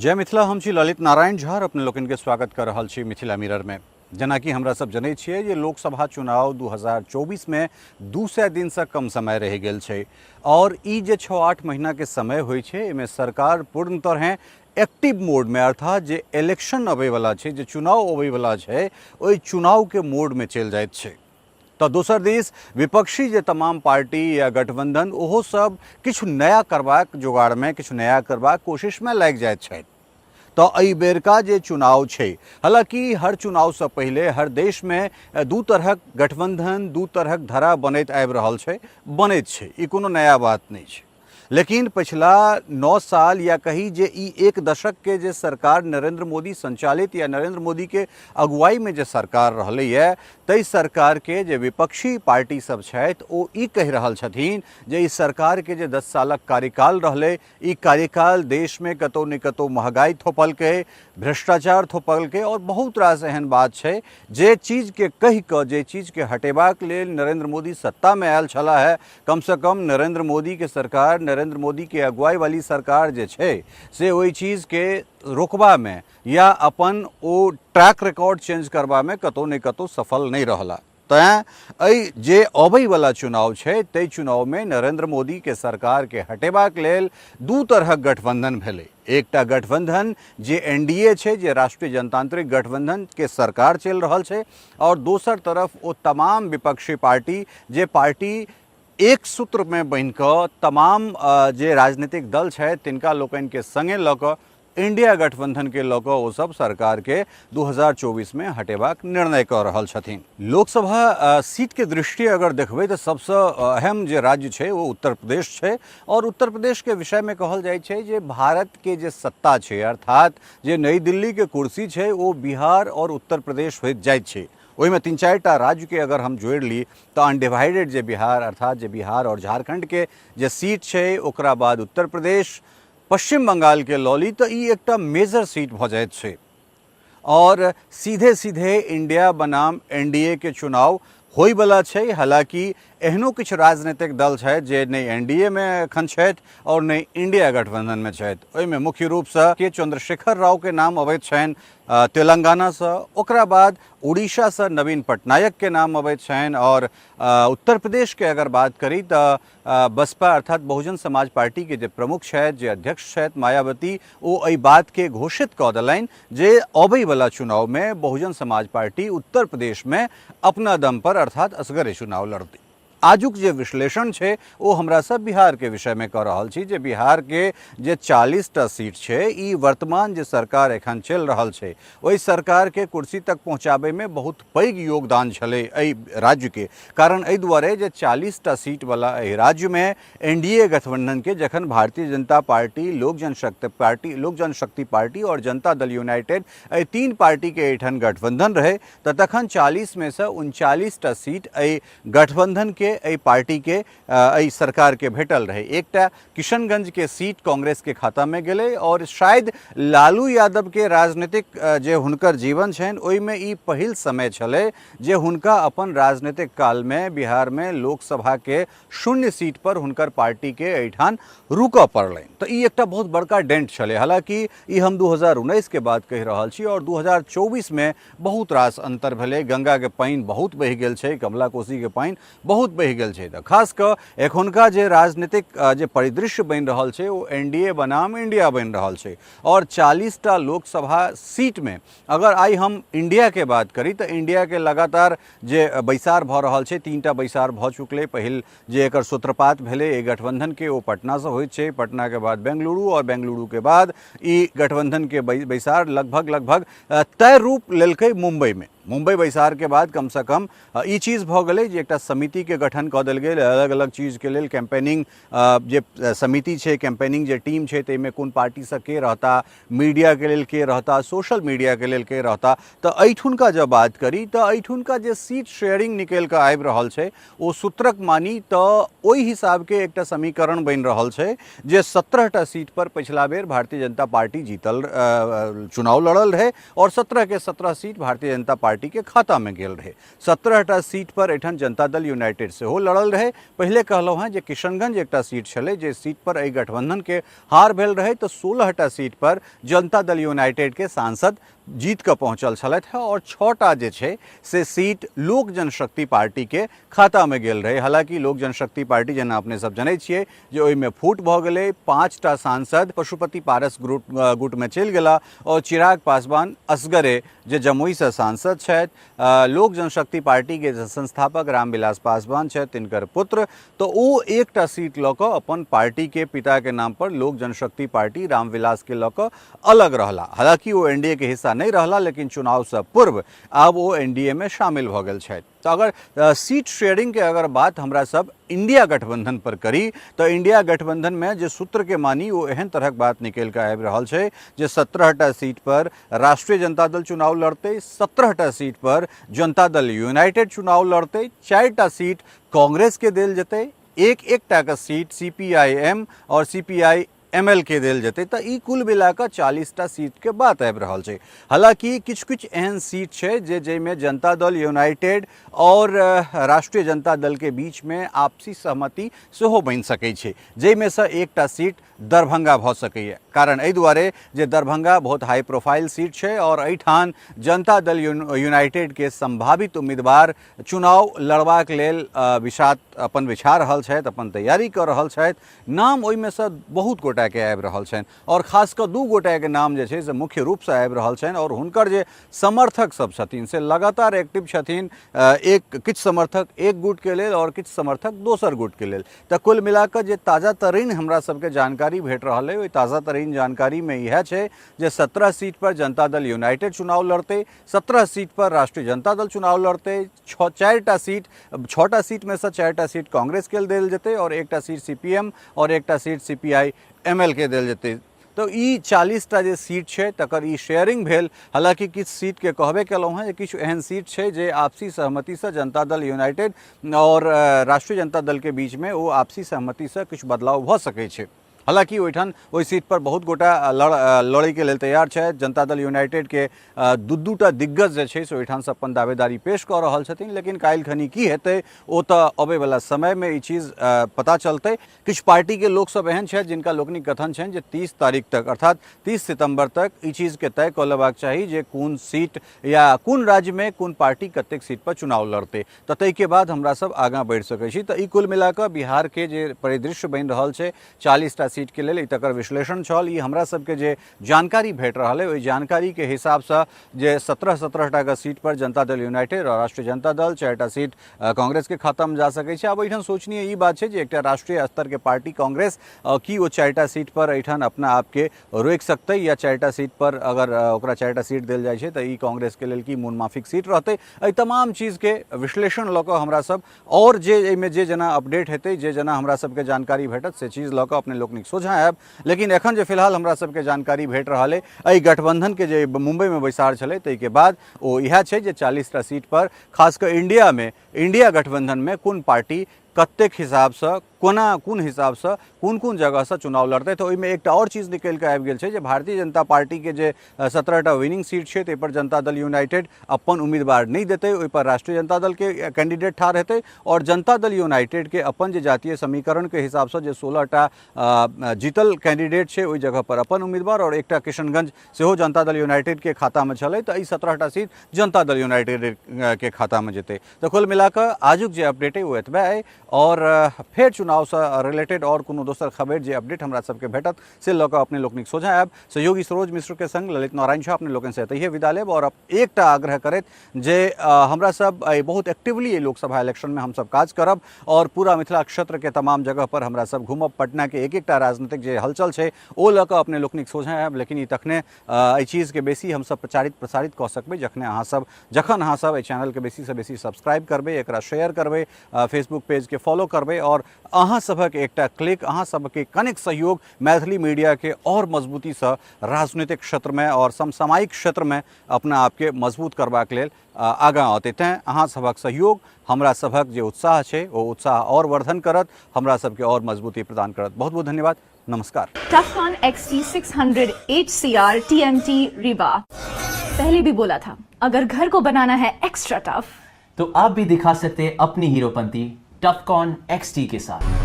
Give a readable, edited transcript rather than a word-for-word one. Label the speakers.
Speaker 1: जय मिथिला। हम छी ललित नारायण झा, अपने लोकनि के स्वागत कर रहल छी मिथिला मिरर में। जेनाकि हमरा सब जनै छियै जे लोकसभा चुनाव 2024 में 200 दिन से कम समय रहि गेल छै और ई जे 6-8 महीना के समय होइ छै, एहिमे सरकार पूर्ण तरह एक्टिव मोड में, अर्थात जे इलेक्शन अबै वाला छै, जे चुनाव अबै वाला छै, ओहि चुनाव के मोड में चलि जाइत छै। तऽ दोसर दिस विपक्षी जे तमाम पार्टी या गठबंधन, ओहो सब किछु नया करबाक जोगाड़मे, किछु नया करबाक कोशिशमे लागि जाइत छथि। तऽ एहि बेरका जे चुनाव छै, हालांकि हर चुनावसँ पहिले हर देशमे दू तरहक गठबंधन, दू तरहक धरा बनैत आबि रहल छै, बनैत छै, ई कोनो नया बात नहि छै। लेकिन पछिला 9 साल या कही जे ई एक दशक के जे सरकार नरेंद्र मोदी संचालित या नरेंद्र मोदी के अगुवाई में जे सरकार रहलैए, ताहि सरकार के जे विपक्षी पार्टी सब छथि, ओ ई कहि रहल छथिन जे ई सरकार के जे 10 सालक कार्यकाल रहलै, ई कार्यकाल देशमे कतहु ने कतहु महगाई थोपलकै, भ्रष्टाचार थोपलकै और बहुत रास एहन बात छै जे चीजके कहि कऽ, जे चीजके हटेबाक लेल नरेंद्र मोदी सत्तामे आयल छलाह है। कमसँ कम नरेंद्र मोदीके सरकार, नरेंद्र मोदीके अगुवाई वाली सरकार जे छै, से ओहि चीजके रोकबामे या अपन ओ ट्रैक रिकॉर्ड चेंज करबामे कतहु ने कतहु सफल नहि रहला। तैँ एहि जे अबैवला चुनाव छै, ताहि चुनावमे नरेंद्र मोदीके सरकारके हटेबाक लेल दू तरहक गठबंधन भेलै। एकटा गठबंधन जे एनडीए छै, जे राष्ट्रीय जनतांत्रिक गठबंधनके सरकार चलि रहल छै, और दोसर तरफ ओ तमाम विपक्षी पार्टी, जे पार्टी एक सूत्रमे बनि कऽ तमाम जे राजनीतिक दल छथि, तिनका लोकनिके सङ्गे लऽ कऽ, इंडिया गठबंधन के लऽ कऽ ओ सब सरकार के 2024 में हटेबाक निर्णय कऽ रहल छथिन। लोकसभा सीट के दृष्टि अगर देखबै तऽ सबसँ अहम जे राज्य छै, ओ उत्तर प्रदेश छै। और उत्तर प्रदेश के विषय में कहल जाइ छै जे भारत के जे सत्ता छै, अर्थात जे नई दिल्ली के कुर्सी छै, ओ बिहार और उत्तर प्रदेश होइत जाइत छै। ओहिमे 3-4 टा राज्यके अगर हम जोड़ि ली तऽ अनडिवाइडेड जे बिहार, अर्थात जे बिहार और झारखंड के जे सीट छै, ओकरा बाद उत्तर प्रदेश, पश्चिम बंगालके लऽ ली तऽ ई एकटा मेजर सीट भऽ जाइत छै और सीधे सीधे इंडिया बनाम एनडीए के चुनाव होइवला छै। हालांकि एहनो किछु राजनीतिक दल छथि जे नहि एनडीए मे एखन छथि और नहि इंडिया गठबंधन मे छथि। ओहिमे मुख्य रूपसँ के चंद्रशेखर राव के नाम अबैत छनि तेलंगानासँ, ओकरा बाद उड़ीसासँ नवीन पटनायक के नाम अबैत छनि और उत्तर प्रदेश के अगर बात करी तऽ बसपा, अर्थात बहुजन समाज पार्टी के जे प्रमुख छथि, जे अध्यक्ष छथि मायावती, ओ एहि बातके घोषित कऽ देलनि जे अबैवला चुनावमे बहुजन समाज पार्टी उत्तर प्रदेशमे अपना दम पर, अर्थात असगरे चुनाव लड़तै। आजुक जे विश्लेषण छै, ओ हमरा सब बिहारके विषयमे कऽ रहल छी, जे बिहारके जे 40टा सीट छै, ई वर्तमान जे सरकार एखन चलि रहल छै, ओहि सरकारके कुर्सी तक पहुँचाबैमे बहुत पैघ योगदान छलै एहि राज्यके। कारण एहि दुआरे जे 40टा सीटवला एहि राज्यमे एनडीए गठबंधनके जखन भारतीय जनता पार्टी, लोक जनशक्ति पार्टी, लोक जनशक्ति पार्टी और जनता दल यूनाइटेड, एहि तीन पार्टीके एहिठाम गठबंधन रहै, तऽ तखन 40मे सँ 39टा सीट एहि गठबंधनके, एहि पार्टीके, एहि सरकारके भेटल रहै। एकटा किशनगंजके सीट कांग्रेसके खातामे गेलै और शायद लालू यादवके राजनीतिक जे हुनकर जीवन छनि, ओहिमे ई पहिल समय छलै जे हुनका अपन राजनीतिक कालमे बिहारमे लोकसभाके शून्य सीट पर हुनकर पार्टीके एहिठाम रुकऽ पड़लनि। तऽ ई एकटा बहुत बड़का डेंट छलै। हालांकि ई हम 2019 के बात कहि रहल छी और 2024मे बहुत रास अंतर भेलै। गंगाके पानि बहुत बहि गेल छै, कमला कोसीके पानि बहुत बहि गेल छै। तऽ खास कऽ एखुनका जे राजनीतिक जे परिदृश्य बनि रहल छै, ओ एनडीए बनाम इंडिया बनि रहल छै। और 40टा लोकसभा सीटमे अगर आइ हम इंडियाके बात करी तऽ इंडियाके लगातार जे बैसार भऽ रहल छै, 3टा बैसार भऽ चुकलै। पहिल जे एकर सूत्रपात भेलै एहि गठबंधनके, ओ पटनासँ होइत छै। पटनाके बाद बेंगलुरु और बेंगलुरुके बाद ई गठबंधनके बैसार लगभग लगभग तय रूप लेलकै मुम्बईमे। मुम्बई बैसारके बाद कमसँ कम ई चीज भऽ गेलै जे एकटा समितिके गठन कऽ देल गेल अलग अलग चीजके लेल। कैम्पेनिंग जे समिति छै, कैम्पेनिंग जे टीम छै, ताहिमे कोन पार्टीसँ के रहता, मीडियाके लेल के रहता, सोशल मीडियाके लेल के रहता। तऽ एहिठुनका जब बात करी तऽ एहिठुनका जे सीट शेयरिंग निकलि कऽ आबि रहल छै, ओ सूत्रक मानी तऽ ओहि हिसाबके एकटा समीकरण बनि रहल छै जे 17टा सीट पर पछिला बेर भारतीय जनता पार्टी जीतल, चुनाव लड़ल रहै और 17 के 17 सीट भारतीय जनता पार्टी पार्टीके खातामे गेल रहै। 17टा सीट पर एहिठाम जनता दल यूनाइटेड सेहो लड़ल रहै। पहिले कहलहुँ हेँ जे किशनगंज एकटा सीट छलै जे सीट पर एहि गठबंधनके हार भेल रहै, तऽ 16टा सीट पर जनता दल यूनाइटेडके सांसद जीत कऽ पहुँचल छलथि हेँ आओर 6टा जे छै से सीट लोक जनशक्ति पार्टीके खातामे गेल रहै। हालाँकि लोक जनशक्ति पार्टी जेना अपने सब जनै छियै जे ओहिमे फूट भऽ गेलै, 5टा सांसद पशुपति पारस गुटमे चलि गेला आओर चिराग पासवान असगरे जे जमुईसँ सांसद छथि, लोक जनशक्ति पार्टीके जे संस्थापक रामविलास पासवान छथि तिनकर पुत्र, तऽ ओ एकटा सीट लऽ कऽ अपन पार्टीके पिताके नाम पर लोक जनशक्ति पार्टी रामविलासके लऽ कऽ अलग रहला। हालाँकि ओ एन डी ए के हिस्सा नहि रहला, लेकिन चुनावसँ पूर्व आब ओ एन डी ए मे शामिल भऽ गेल छथि। तऽ अगर सीट शेयरिंगके अगर बात हमरा सब इंडिया गठबंधन पर करी तऽ इंडिया गठबंधनमे जे सूत्रके मानी ओ एहन तरहक बात निकलि कऽ आबि रहल छै जे 17टा सीट पर राष्ट्रीय जनता दल चुनाव लड़तै, 17टा सीट पर जनता दल यूनाइटेड चुनाव लड़तै, 4टा सीट कांग्रेसके देल जेतै, एक एकटाके seat C P I M आओर C P I am L के देल जेतै। तऽ ई कुल मिला कऽ 40टा सीटके बात आबि रहल छै। हालाँकि किछु किछु एहन सीट छै जे जाहिमे जनता दल यूनाइटेड आओर राष्ट्रीय जनता दलके बीचमे आपसी सहमति सेहो बनि सकै छै, जाहिमे सँ एकटा सीट दरभंगा भऽ सकैए। कारण एहि दुआरे जे दरभंगा बहुत हाई प्रोफाइल सीट छै आओर एहिठाम जनता दल यूनाइटेडके सम्भावित उम्मीदवार चुनाव लड़बाक लेल विषाद अपन बिछा रहल छथि, अपन तैयारी कऽ रहल छथि। नाम ओहिमेसँ बहुत गोटाके आबि रहल छनि आओर खास कऽ 2 गोटाके नाम जे छै से मुख्य रूपसँ आबि रहल छनि आओर हुनकर जे समर्थक सब छथिन से लगातार एक्टिव छथिन। एक किछु समर्थक एक गुटके लेल आओर किछु समर्थक दोसर गुटके लेल। तऽ कुल मिलाकऽ जे ताजा तरीन हमरा सबके जानकारी भेट रहल अइ ओहि ताजा तरीन जानकारीमे इएह छै जे 17 सीट पर जनता दल यूनाइटेड चुनाव लड़तै, 17 सीट पर राष्ट्रीय जनता दल चुनाव लड़तै, 4टा सीट, 6टा सीटमे सँ 4टा सीट कांग्रेसके देल जेतै आओर एकटा सीट सी पी एम आओर एकटा seat C P I M L के देल जेतै। तऽ ई 40टा जे सीट छै तकर ई शेयरिंग भेल। हालाँकि किछु सीटके कहबे केलहुँ हेँ जे किछु एहन सीट छै जे आपसी सहमतिसँ जनता दल यूनाइटेड आओर राष्ट्रीय जनता दलके बीचमे ओ आपसी सहमतिसँ किछु बदलाव भऽ सकै छै। हालाँकि ओहिठाम ओहि सीट पर बहुत गोटा लड़ैके लेल तैयार छथि। जनता दल यूनाइटेडके 2-2टा दिग्गज जे छै से ओहिठामसँ अपन दावेदारी पेश कऽ रहल छथिन, लेकिन काल्हि खनी की हेतै ओ तऽ अबैवला समयमे ई चीज पता चलतै। किछु पार्टीके लोकसभ एहन छथि जिनका लोकनिक कथन छनि जे 30 तारीख तक अर्थात 30 सितम्बर तक ई चीजके तय कऽ लेबाक चाही जे कोन सीट या कोन राज्यमे कोन पार्टी कतेक सीट पर चुनाव लड़तै, तऽ ताहिके बाद हमरा सब आगाँ बढ़ि सकै छी। तऽ ई कुल मिलाकऽ बिहारके जे परिदृश्य बनि रहल छै 40टा सीटके लेल, ई तकर विश्लेषण छल। ई हमरा सबके जे जानकारी भेट रहल अइ ओहि जानकारीके हिसाबसँ जे 17-17टाके सीट पर जनता दल यूनाइटेड आओर राष्ट्रीय जनता दल, 4टा सीट कांग्रेसके खातामे जा सकै छै। आब एहिठाम सोचनीय ई बात छै जे एकटा राष्ट्रीय स्तरके पार्टी कांग्रेस की ओ 4टा सीट पर एहिठाम अपना आपके रोकि सकतै या 4टा सीट पर अगर ओकरा 4टा सीट देल जाइ छै तऽ ई कांग्रेसके लेल की मोन माफिक सीट रहतै। एहि तमाम चीजके विश्लेषण लऽ कऽ हमरा सब आओर जे एहिमे जे जेना अपडेट हेतै, जे जेना हमरा सबके जानकारी भेटत से चीज लऽ कऽ अपने लोकनिक सोझाँ आयब। लेकिन एखन जे फिलहाल हमरा सबके जानकारी भेट रहल अइ एहि गठबंधनके जे मुम्बईमे बैसार छलै ताहिके बाद ओ इएह छै जे 40टा सीट पर खास कऽ इंडियामे इंडिया गठबंधनमे कोन पार्टी कतेक हिसाबसँ कोना कोन हिसाबसँ कोन कोन जगहसँ चुनाव लड़तै। तऽ ओहिमे एकटा आओर चीज निकलि कऽ आबि गेल छै जे भारतीय जनता पार्टीके जे 17टा विनिंग सीट छै ताहिपर जनता दल यूनाइटेड अपन उम्मीदवार नहि देतै, ओहिपर राष्ट्रीय जनता दलके कैंडिडेट ठाढ़ हेतै आओर जनता दल यूनाइटेडके अपन जे जातीय समीकरणके हिसाबसँ जे 16टा जीतल कैंडिडेट छै ओहि जगहपर अपन उम्मीदवार आओर एकटा किशनगंज सेहो जनता दल यूनाइटेडके खातामे छलै, तऽ एहि 17टा सीट जनता दल यूनाइटेडके खातामे जेतै। तऽ कुल मिलाकऽ आजुक जे अपडेट अइ ओ एतबे अइ आओर फेर चुनावसँ रिलेटेड आओर कोनो दोसर खबरि जे अपडेट हमरा सबके भेटत से लऽ कऽ अपने लोकनिक सोझाँ आयब। सहयोगी सरोज मिश्रके संग ललित नारायण झा अपने लोकनिसँ एतहिए विदा लेब आओर एकटा आग्रह करैत जे हमरा सब एहि बहुत एक्टिवली एहि लोकसभा इलेक्शनमे हमसब काज करब आओर पूरा मिथिला क्षेत्रके तमाम जगह पर हमरा सब घूमब, पटनाके एक एकटा राजनीतिक जे हलचल छै ओ लऽ कऽ अपने लोकनिक सोझाँ आयब। लेकिन ई तखने एहि चीजके बेसी हमसब प्रचारित प्रसारित कऽ सकबै जखने अहाँसब जखन अहाँसब एहि चैनलके बेसीसँ बेसी सब्सक्राइब करबै, एकरा शेयर करबै, फेसबुक पेजके फॉलो करबै आओर अहाँ सभक एकटा क्लिक, अहाँ सबके कनेक सहयोग मैथिली मीडियाके आओर मजबूतीसँ राजनीतिक क्षेत्रमे आओर समसामयिक क्षेत्रमे अपना आपके मजबूत करबाक लेल आगाँ औतै। तैँ अहाँ सभक सहयोग हमरा सभक जे उत्साह छै ओ उत्साह आओर वर्धन करत, हमरा सबके आओर मजबूती प्रदान करत। बहुत बहुत धन्यवाद, नमस्कार।
Speaker 2: Tufcon XT 600 HCR TMT Rewa। पहले भी बोला था अगर घर को बनाना है एक्स्ट्रा टफ,
Speaker 3: तो आप भी दिखा सकते हैं अपनी हीरोपंती टफकॉन XT के साथ।